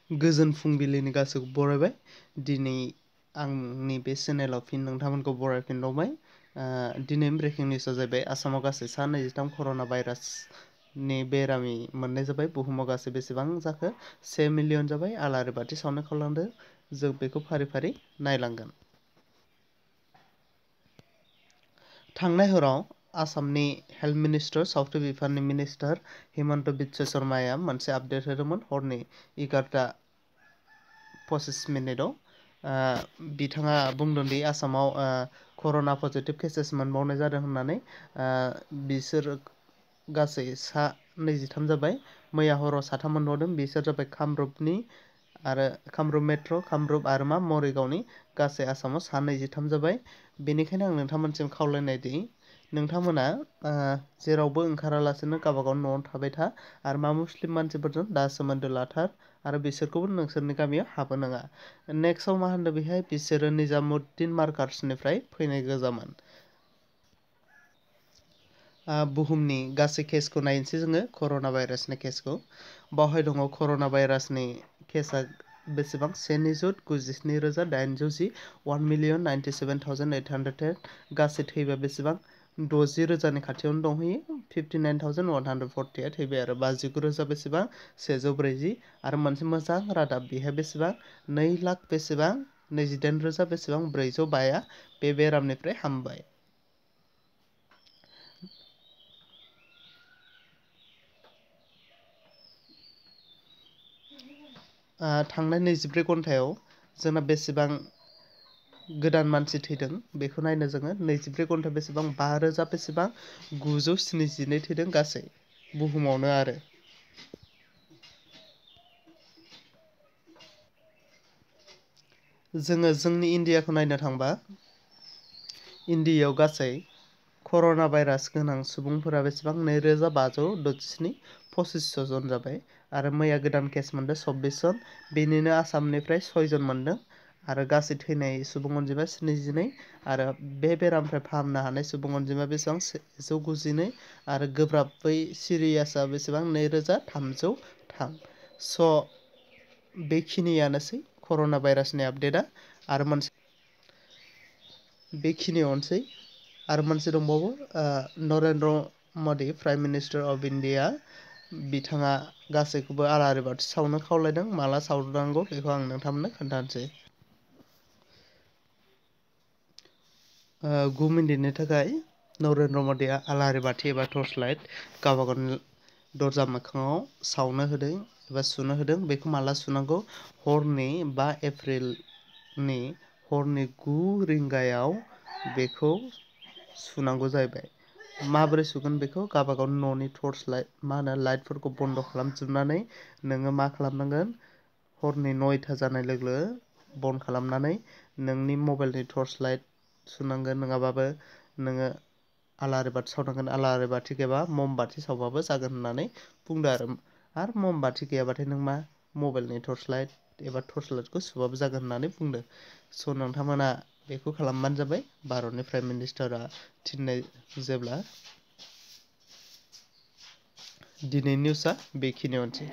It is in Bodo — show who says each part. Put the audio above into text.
Speaker 1: गोजोन फुंबिलिनि गासैखौ बरायबाय। दिनै आंनि बे चेनेलाव फिन नोंथांमोनखौ बरायफिनबावबाय। दिनै ब्रेकिं निउसआ जाहैबाय आसामाव गासै सा 23 कर'ना भाइरासनि बेरामि मोननाय जाबाय। बुहुमाव गासै बेसेबां जाखो 1 मिलियन जाबाय। आलारि बाथि सावनो खावलांदों। जों बेखौ फारि फारि नायलांगोन। थांनाय हराव आसामनि हेल्थ मिनिस्टार सावस्रि बिफाननि मिनिस्टार हिमन्त बिश्व शर्माया मोनसे आपडेट होदोंमोन हरनि 11:25 बिथाङा बुंदों दि आसामाव कर'ना पजिटिभ केसेस मोनबावनाय जादों होननानै। बिसोर गासै सा 23 जाबाय। मैया हराव साथाम मोनबावदों। बिसोर जाबाय कामरुपनि आरो कामरुप मेट्र', कामरुप आरो मरिगावनि। गासै आसामाव सा 23 जाबाय। बेनिखायनो आं नोंथांमोनसिम खावलायनाय दि नोंथांमोना जेरावबो ओंखारालासेनो गावबागाव न'आव थाबाय था आरो मुस्लिम मानसिफोरजों दा सोमोन्दो लाथार आरो बिसोरखौबो नोंसोरनि गामियाव हाबहोनाङा। नेक्स्टआव मा होनदों बेहाय बिसोरो निजामुद्दिन मार्कार्सनिफ्राय फैनाय गोजामोन। बुहुमनि गासै केसखौ नायनोसै जोङो कर'ना भाइरासनि केसखौ। बावहाय दङ कर'ना भाइरासनि केसआ बेसेबां 1,97,810 1,97,810 गासै थैबा बेसेबां 60,000नि खाथियावनो दंहैयो 59,148 थैबाय आरो 59,000 बेसेबां 140 आरो मोनसे मोजां रादाब बेहाय बेसेबां 2 लाख बेसेबां 28,000 बेसेबां 405 बे बेरामनिफ्राय हामबाय। थांनाय 24 घन्टायाव जोंना बेसेबां गोदान मानसि थैदों बेखौ नायनो जोङो 24 घन्टा बेसेबां 5,000 बेसेबां 972 थैदों गासै बुहुमावनो आरो। जोङो जोंनि इन्डियाखौ नायनो थांबा इन्डियायाव गासै कर'ना भाइरास गोनां सुबुंफोरा बेसेबां 2,567 2500 जन जाबाय आरो मैया गोदान केस मोनदों 24 जन। बेनिनो आसामनिफ्राय 6 जन मोनदों आरो गासै थैनाय सुबुं अनजिमा 72 आरो बे बेरामनिफ्राय फाहामनो हानाय सुबुं अनजिमा बेसेबां 192 आरो गोब्राबै सिरियासआ बेसेबां 2,303। बेखिनियानोसै कर'ना भाइरासनि आपडेटआ आरो मोनसे बेखिनियावनोसै आरो मोनसे दंबावो Narendra Modi prime minister of India बिथाङा गासैखौबो आलारि बाथि सावनो खावलायदों। माला सावनांगौ बेखौ आं नोंथांमोननो खोन्थानोसै। 9 मिनिटनि थाखाय नरेन्द्र मदिया आलारि बाथि एबा टर्च लाइट गावबागावनि दरजा मोखाङाव सावनो होदों एबा सुनो होदों। बेखौ माला सुनांगौ हरनि 5 एप्रिलनि हरनि 9 रिंगायाव बेखौ सुनांगौ जाहैबाय। माबोरै सुगोन बेखौ गावबागाव न'नि टर्च लाइट लाइटफोरखौ बन्द' खालामजोबनानै नोङो मा खालामनांगोन हरनि 9ता जानाय लोगो बन्द खालामनानै नोंनि मबाइलनि टर्च लाइट सुनांगोन नङाबाबो नोङो आलारि बाथि सावनांगोन। आलारि बाथि गैयाबा मम बाथि सावबाबो जागोन होननानै बुंदों आरो मम बाथि गैयाबाथाय नों मा मबाइलनि टर्च लाइट एबा टर्च लाइटखौ सुबाबो जागोन होननानै बुंदों। स' नोंथांमोना बेखौ खालामबानो जाबाय भारतनि प्राइम मिनिस्टारा थिननाय जेब्ला। दिनैनि निउसआ बेखिनियावनोसै।